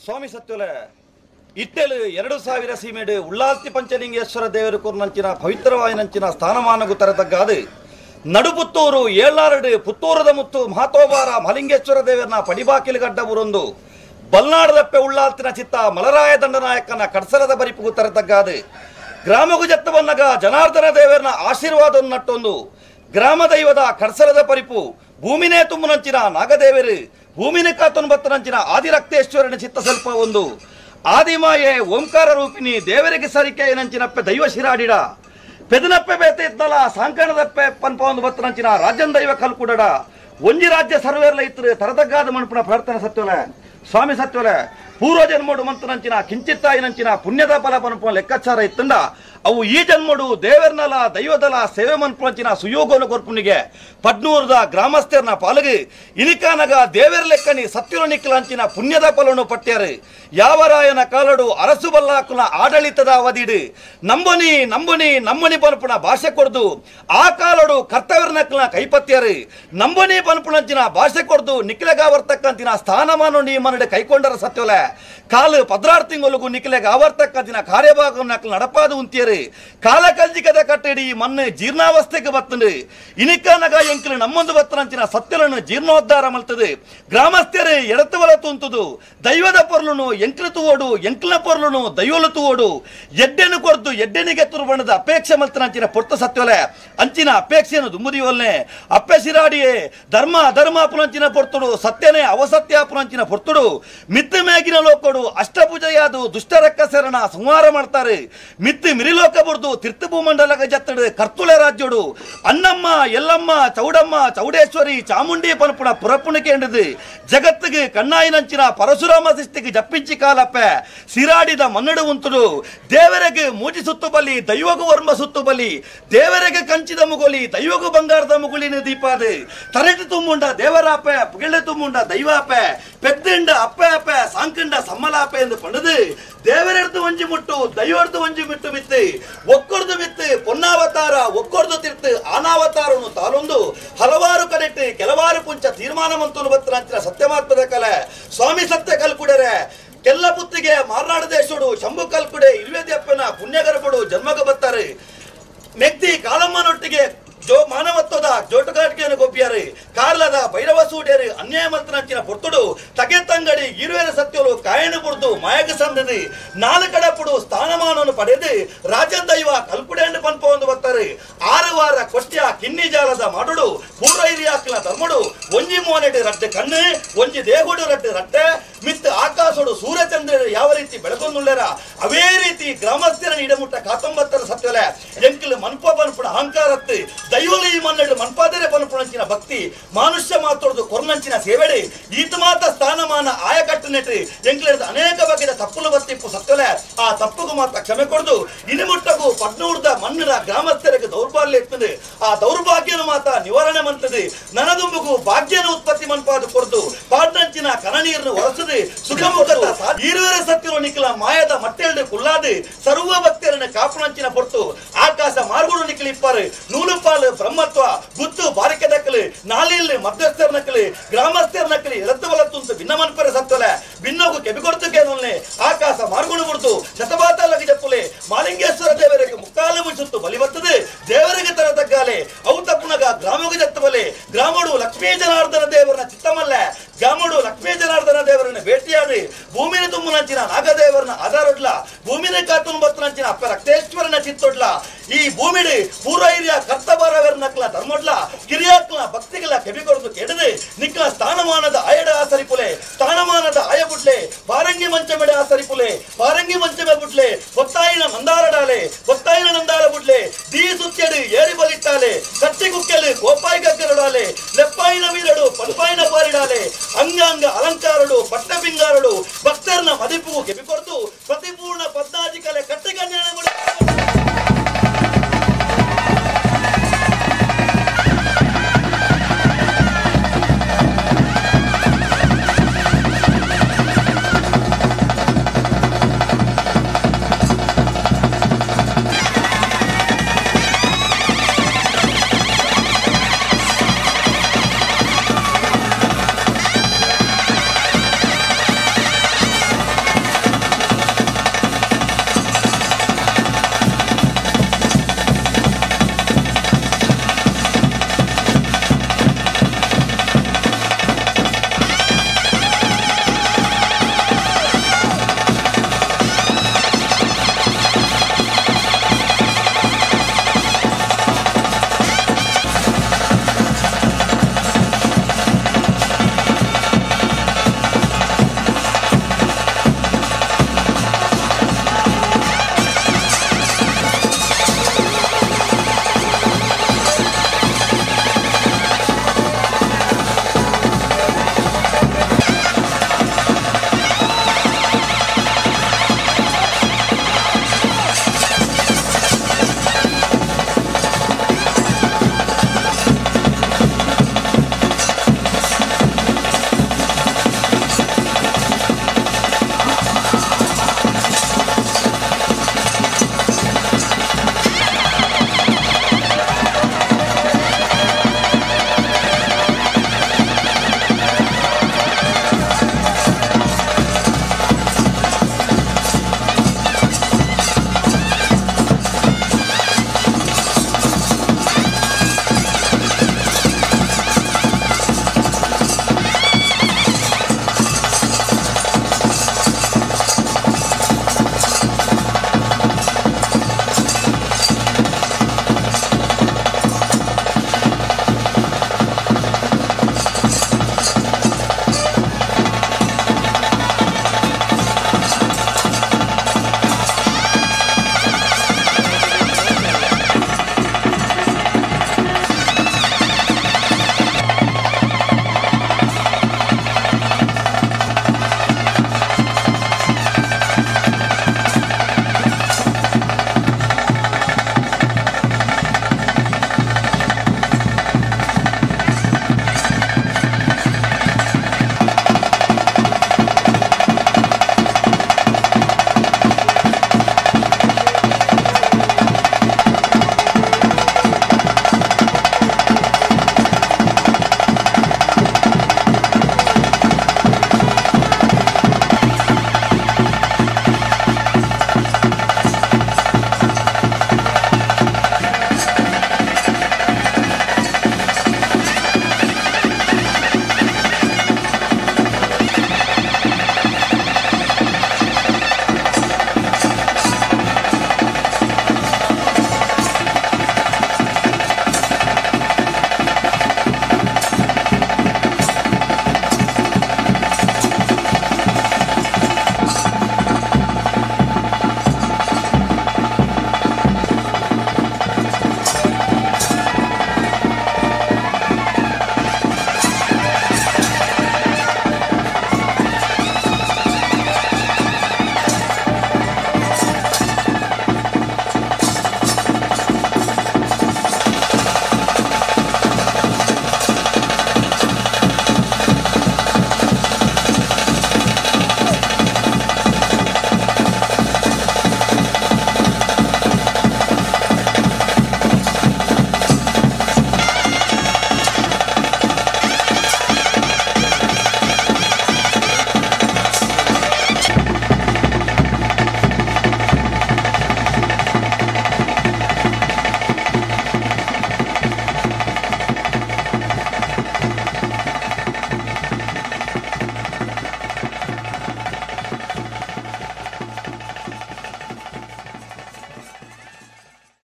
ಸ್ವಾಮಿ ಸತ್ಯುಲೆ ಇಟ್ಟೆಲು 2000 ಸೀಮೆಡು ಉಳ್ಳಾಲ್ತಿ ಪಂಚಲಿಂಗೇಶ್ವರ ದೇವರು ಕೊರ್ನಂಚಿನ ಪವಿತ್ರವಾಯಿನಂಚಿನ ಸ್ಥಾನಮಾನಗು ತರತಗ್ಗಾದು ನಡುಪುತ್ತೂರು ಏಳಾರಡು ಪುತ್ತೂರದ ಮುತ್ತು ಮಹಾತೋಬಾರ ಮಲಿಂಗೇಶ್ವರ ದೇವರನ್ನ ಪಡಿಬಾಕಿಲು ಗಡ್ಡ ಬುರೊಂದು ಬಲ್ನಾಡದಪ್ಪೆ ಉಳ್ಳಾಲ್ತಿನ ಚಿತ್ತ ಮಲರಾಯ ದಂಡನಾಯಕನ ಕಡ್ಸಲದ ಬರಿಪುಗು ತರತಗ್ಗಾದು ಗ್ರಾಮಗು ಜತ್ತವನ್ನಗ ಜನಾರ್ದನ ದೇವರನ್ನ ಆಶೀರ್ವಾದ ನಟ್ಟೊಂದು ಗ್ರಾಮ ದೈವದ ಕಡ್ಸಲದ ಪರಿಪು ಭೂಮಿನೇ ತುಂಬುನಂಚಿನ ನಾಗದೇವರು ಭೂಮಿನ ಕಾತೊಂಬತ್ತನಂಚಿನ ಆದಿರಕ್ತೇಶ್ವರನ ಚಿತ್ತ ಸ್ವಲ್ಪ ಒಂದು ಆದಿಮಾಯೆ ಓಂಕಾರ ರೂಪಿಣಿ ದೇವರಿಗೆ ಸರಿಕೆ ನಂಚಿನಪ್ಪೆ ದೈವ ಶಿರಾಡಿಡ ಪೆದನಪ್ಪೆ ಬೇತೆ ಇದ್ದಲ ಸಾಂಕಣದಪ್ಪೆ ಪನ್ಪ ಒಂದು ಬತ್ತನಂಚಿನ ರಾಜ್ಯಂ ದೈವ ಕಲ್ಕುಡಡ ಒಂಜಿ ರಾಜ್ಯ ಸರ್ವೇರ್ಲ ಇತ್ತರು ತರದಗ್ಗಾದ ಮಣಪುನ ಪ್ರಾರ್ಥನೆ ಸತ್ವಲೆ ಸ್ವಾಮಿ ಸತ್ವಲೆ ಪೂರ್ವ ಜನ್ಮಡು ಮಂತನಂಚಿನ ಕಿಂಚಿತ್ತಾಯಿನಂಚಿನ ಪುಣ್ಯದ ಫಲ ಪನ್ಪುನ ಲೆಕ್ಕಾಚಾರ ಇತ್ತಂಡ ಅವು ಈ ಜನ್ಮಡು ದೇವರ್ನಲ ದೈವದಲ ಸೇವೆ ಮನ್ಪುನಂಚಿನ ಸುಯೋಗನು ಕೊರ್ಪುನಿಗೆ ಪಡ್ನೂರದ ಗ್ರಾಮಸ್ಥರನ ಪಾಲಗು ಇನಿಕಾನಗ ದೇವರ ಲೆಕ್ಕನಿ ಸತ್ಯನು ನಿಕ್ಕಲಂಚಿನ ಪುಣ್ಯದ ಫಲನು ಪಟ್ಟ್ಯಾರು ಯಾವರಾಯನ ಕಾಲಡು ಅರಸು ಬಲ್ಲಾಕುನ ಆಡಳಿತದ ಅವಧಿಡು ನಂಬುನಿ ನಂಬುನಿ ನಮ್ಮನಿ ಪನ್ಪುನ ಭಾಷೆ ಕೊಡ್ದು ಆ ಕಾಲಡು ಕರ್ತವ್ಯರ್ನಕ್ಲನ ಕೈಪತ್ಯಾರು ನಂಬುನಿ ಪನ್ಪುನಂಚಿನ ಭಾಷೆ ಕೊಡ್ದು ನಿಕ್ಲೆಗಾವರ್ತಕ್ಕಂತಿನ ಸ್ಥಾನಮಾನ ನಿಯಮನಡೆ ಕೈಕೊಂಡರ ಸತ್ಯಲೆ ಕಾಲು 16 ತಿಂಗಳಿಗೂ ನಿಕ್ಲೆಗ ಆವರ್ತಕ್ಕಂತಿನ ಕಾರ್ಯಭಾಗ ನಡಪಾದು ಉಂತಿಯರು ಕಾಲ ಕಲ್ಜಿಕದ ಕಟ್ಟಡಿ ಮಣ್ಣು ಜೀರ್ಣಾವಸ್ಥೆಗೆ ಬತ್ತಂಡು ಇನಿಕಾನಗ ಎಂಕಲು ನಮ್ಮೊಂದು ಬತ್ತನಂಚಿನ ಸತ್ಯలను ಜೀರ್ಣೋದ್ಧಾರ ಮಲ್ತದೆ ಗ್ರಾಮಸ್ಥರು ಎಡತುವಲ ತುಂತುದು ದೈವದ ಪೊರ್ಲುನು ಎಂಕ್ಲು ತೂವೋಡು ಎಂಕ್ಲ ಪೊರ್ಲುನು ದೈವಲು ತೂವೋಡು ಎಡ್ಡೆನು ಕೊರ್ದು ಎಡ್ಡೆನಿಗೆ ತುರುಬಣದ ಅಪೇಕ್ಷೆ ಮಲ್ತನಂಚಿನ ಪೊರ್ತ ಸತ್ಯಲೆ ಅಂಚಿನ ಅಪೇಕ್ಷೆಯನ್ನು ದುಂಬುದಿವಲ್ನೆ ಅಪ್ಪೆ ಸಿರಾಡಿಯೇ ಧರ್ಮ ಅಧರ್ಮ ಪುನಂಚಿನ ಪೊರ್ತುಡು ಸತ್ಯನೇ ಅವಸತ್ಯ ಪುನಂಚಿನ ಪೊರ್ತುಡು ಮಿತ್ತು ಮೇಗಿನ ಲೋಕಡು ಅಷ್ಟಭುಜಯಾದು ದುಷ್ಟರಕ್ಕಸರನ ಸಂಹಾರ ಮಾಡ್ತಾರೆ ಮಿತ್ತು ಮಿರಿಲೋಕ ಬುರ್ದು ತಿರ್ತು ಭೂಮಂಡಲಗ ಜತ್ತಡು ಕರ್ತುಳೆ ರಾಜ್ಯೋಡು ಅಣ್ಣಮ್ಮ ಎಲ್ಲಮ್ಮ ಚೌಡಮ್ಮ ಚೌಡೇಶ್ವರಿ ಚಾಮುಂಡಿ ಪನ್ಪುಣ ಪುರಪುಣಿಕೆ ಎಂಡುದು ಜಗತ್ತಿಗೆ ಕಣ್ಣಾಯಿನಂಚಿನ ಪರಶುರಾಮ ಸೃಷ್ಟಿಗೆ ಜಪ್ಪಿಂಚಿ ಕಾಲಪ್ಪೆ ಸಿರಾಡಿದ ಮನ್ನಡು ಉಂತುಡು ದೇವರಿಗೆ ಮೂಜಿ ಸುತ್ತು ಬಲಿ ದೈವಗು ವರ್ಮ ಸುತ್ತು ಬಲಿ ದೇವರಿಗೆ ಕಂಚಿದ ಮುಗುಲಿ ದೈವಗು ಬಂಗಾರದ ಮುಗುಲಿನ ದೀಪಾದು ತರಟಿ ತುಂಬುಂಡ ದೇವರಾಪೆ ಪುಗೆಳೆ ತುಂಬುಂಡ ದೈವಾಪೆ ಪೆದ್ದಿಂಡ ಅಪ್ಪೆ ಅಪ್ಪೆ ಸಾಂಕಂಡ ಸಮ್ಮಲಾಪೆ ಎಂದು ಪಂಡದು ದೇವರೆಡ್ದು ಒಂಜಿ ಮುಟ್ಟು ದೈವರ್ದು ಒಂಜಿ ಮುಟ್ಟು ಮಿತ್ತು ಒಕ್ಕೊರ್ದು ಮಿತ್ತು ಪೊನ್ನಾವತಾರ ಒಕ್ಕೊರ್ದು ತಿರ್ತು ಅನಾವತಾರನು ತಾಲೊಂದು ಹಲವಾರು ಕಡೆಟ್ಟು ಕೆಲವಾರು ಪುಂಚ ತೀರ್ಮಾನ ಮಂತುನು ಬತ್ತನಂಚಿನ ಸತ್ಯಮಾತ್ಮದ ಕಲೆ ಸ್ವಾಮಿ ಸತ್ಯ ಕಲ್ಕುಡರೆ ಕೆಲ್ಲ ಪುತ್ತಿಗೆ ಮಾರ್ನಾಡು ದೇಶೋಡು ಶಂಭು ಕಲ್ಕುಡೆ ಇರುವೆದಪ್ಪನ ಪುಣ್ಯಗರ್ಭಡು ಜನ್ಮಗ ಬತ್ತಾರೆ ಮೆಕ್ತಿ ಕಾಲಮ್ಮನೊಟ್ಟಿಗೆ ಜೋ ಮಾನವತ್ವದ ಜೋಟುಗಾಟಿಕೆಯನ್ನು ಗೊಪ್ಪಿಯಾರು ಕಾರ್ಲದ ಭೈರವ ಸೂಡ್ಯರು ಅನ್ಯಾಯ ಮಂತ್ರನಂಚಿನ ಪೊರ್ತುಡು ತಗೆ ತಂಗಡಿ ಇರುವೆರ ಸತ್ಯರು ಕಾಯಣ ಪುಡ್ದು ಮಾಯಕ ಸಂದದಿ ನಾಲ್ಕಡಪುಡು ಸ್ಥಾನಮಾನವನ್ನು ಪಡೆದು ರಾಜದೈವ ಕಲ್ಪುಡೆಂಡು ಪನ್ಪ ಒಂದು ಬರ್ತಾರೆ 6 ವಾರ ಕೊಟ್ಯ ಕಿನ್ನಿ ಜಾಲದ ಮಾಡುಡು ಪೂರ್ವ ಹಿರಿಯಾಕ್ಲ ಧರ್ಮಡು ಒಂಜಿ ಮೋನೆಡು ರಡ್ಡೆ ಕಣ್ಣು ಒಂಜಿ ದೇಗುಡು ರಡ್ಡೆ ರಟ್ಟೆ ಮಿತ್ ಆಕಾಶೋಡು ಸೂರ್ಯಚಂದ್ರರು ಯಾವ ರೀತಿ ಬೆಳಕೊಂದುಳ್ಳರ ಅವೇ ರೀತಿ ಗ್ರಾಮಸ್ಥರ ಇಡಮುಟ್ಟ ಕಾತೊಂಬತ್ತರ ಸತ್ಯಲೆ ಎಂಕಲು ಮನ್ಪ ಪನ್ಪುಡ ಅಹಂಕಾರತ್ತು ದೈವಲಿ ಮನ್ನಡು ಮನ್ಪಾದರೆ ಪನ್ಪುಣಂಚಿನ ಭಕ್ತಿ ಮನುಷ್ಯ ಮಾತೋಡ್ದು ಕೊರ್ನಂಚಿನ ಸೇವೆಡೆ ಈತ ಮಾತ ಸ್ಥಾನಮಾನ ಆಯಕಟ್ಟು ನೆಟ್ಟು ಎಂಕ್ಲೆಡ್ದು ಅನೇಕ ಬಗೆಯ ತಪ್ಪುಲು ಬತ್ತಿಪ್ಪು ಸತ್ಯಲೆ ಆ ತಪ್ಪುಗೂ ಮಾತ್ರ ಕ್ಷಮೆ ಕೊಡ್ದು ಇನಿಮುಟ್ಟಗೂ ಪಡ್ನೂರ್ದ ಮಣ್ಣಿನ ಗ್ರಾಮಸ್ಥರಿಗೆ ದೌರ್ಬಲ್ಯ ಇರ್ತದೆ ಆ ದೌರ್ಭಾಗ್ಯನು ಮಾತ್ರ ನಿವಾರಣೆ ಮಂತದೆ ನನದುಂಬುಗು ಭಾಗ್ಯನ ಉತ್ಪತ್ತಿ ಮನ್ಪಾದು ಕೊಡ್ದು ಪಾಡ್ನಂಚಿನ ಕನನೀರನ್ನು ಒರೆಸದೆ ಸುಖಮುಖದ ಈರುವರೆ ಸತ್ಯರು ನಿಖಲ ಮಾಯದ ಮಟ್ಟೆಲ್ಡು ಕುಲ್ಲಾದು ಸರ್ವ ಭಕ್ತರನ್ನು ಕಾಪುಣಂಚಿನ ಪೊರ್ತು ಆಕಾಶ ಮಾರ್ಗುಡು ನಿಖಲಿಪ್ಪಾರು ನೂಲುಪಾಲು ಬ್ರಹ್ಮತ್ವ ಗುತ್ತು ಬಾರಿಕೆ ದಕ್ಕಲು ನಾಲಿಯಲ್ಲಿ ಮಧ್ಯಸ್ಥರ ನಕಲಿ ಗ್ರಾಮಸ್ಥರ ನಕಲಿ ಎಳತ್ತು ಬಲತ್ತುಂತು ಭಿನ್ನ ಮನ್ಪರ ಸತ್ತಲೆ ಭಿನ್ನಗು ಕೆಬಿಕೊಡ್ತು ಕೇನೊಲ್ನೆ ಆಕಾಶ ಮಾರ್ಗುಡು ಬಿಡ್ತು ಶತಬಾತಲಗಿ ಜಪ್ಪುಲೆ ಮಾಲಿಂಗೇಶ್ವರ ದೇವರಿಗೆ ಮುಕ್ಕಾಲು ಮುಸುತ್ತು ಬಲಿ ಬರ್ತದೆ ದೇವರಿಗೆ ತರ ತಗ್ಗಾಲೆ ಅವು ತಪ್ಪುನಗ ಗ್ರಾಮಗೂ ಜತ್ತಬಲೆ ಗ್ರಾಮಡು ಲಕ್ಷ್ಮೀ ಜನಾರ್ದನ ದೇವರನ್ನ ಚಿತ್ತಮಲ್ಲೆ ಗ್ರಾಮಡು ಲಕ್ಷ್ಮೀ ಜನಾರ್ದನ ದೇವರನ್ನ ಭೇಟಿಯಾದಿ ಭೂಮಿನ ತುಂಬುನಂಚಿನ ನಾಗದೇವರನ್ನ ಆಧಾರೊಡ್ಲ ಭೂಮಿನ ಕಾತುನು ಬತ್ತನಂಚಿನ ಅಪ್ಪ ರಕ್ತೇಶ್ವರನ ಚಿತ್ತೊಡ್ಲ ಈ ಭೂಮಿಡಿ ಪೂರ್ವ ಹಿರಿಯ ಕರ್ತಬಾರವರನಕ್ಲ ಧರ್ಮೊಡ್ಲ ಕಿರಿಯಾಕ್ಲ ಭಕ್ತಿಗಳ ಕೆಬಿಕೊಡ್ದು ಕೆಡದೆ ನಿಕ್ಲ ಸ್ಥಾನಮಾನದ ಆಯಡ ಆಸರಿಪುಲೆ ಸ್ಥಾನಮಾನದ ಆಯಬುಡ್ಲೆ ಪಾರಂಗಿ ಮಂಚಮೆಡೆ ಆಸರಿಪುಲೆ ಪಾರಂಗಿ ಮಂಚಮೆ ಬುಡ್ಲೆ ಒತ್ತಾಯಿನ ಮಂದಾರಡಾಲೆ ಒತ್ತಾಯಿನ ನಂದಾರ ಬುಡ್ಲೆ ದೀ ಸುತ್ತೆಡು ಏರಿ ಬಲಿಟ್ಟಾಲೆ ಕಟ್ಟಿ ಕುಕ್ಕೆಲು ಕೋಪಾಯಿ ಗಗ್ಗರಡಾಲೆ ಲೆಪ್ಪಾಯಿನ ವೀರಡು ಪಲ್ಪಾಯಿನ ಪಾರಿಡಾಲೆ ಅಂಗಾಂಗ ಅಲಂಕಾರಡು ಪಟ್ಟ ಬಿಂಗಾರಡು ಭಕ್ತರನ ಮದಿಪು ಕೆಬಿಕೊಡ್ದು ಪ್ರತಿಪೂರ್ಣ ಪದ್ಧ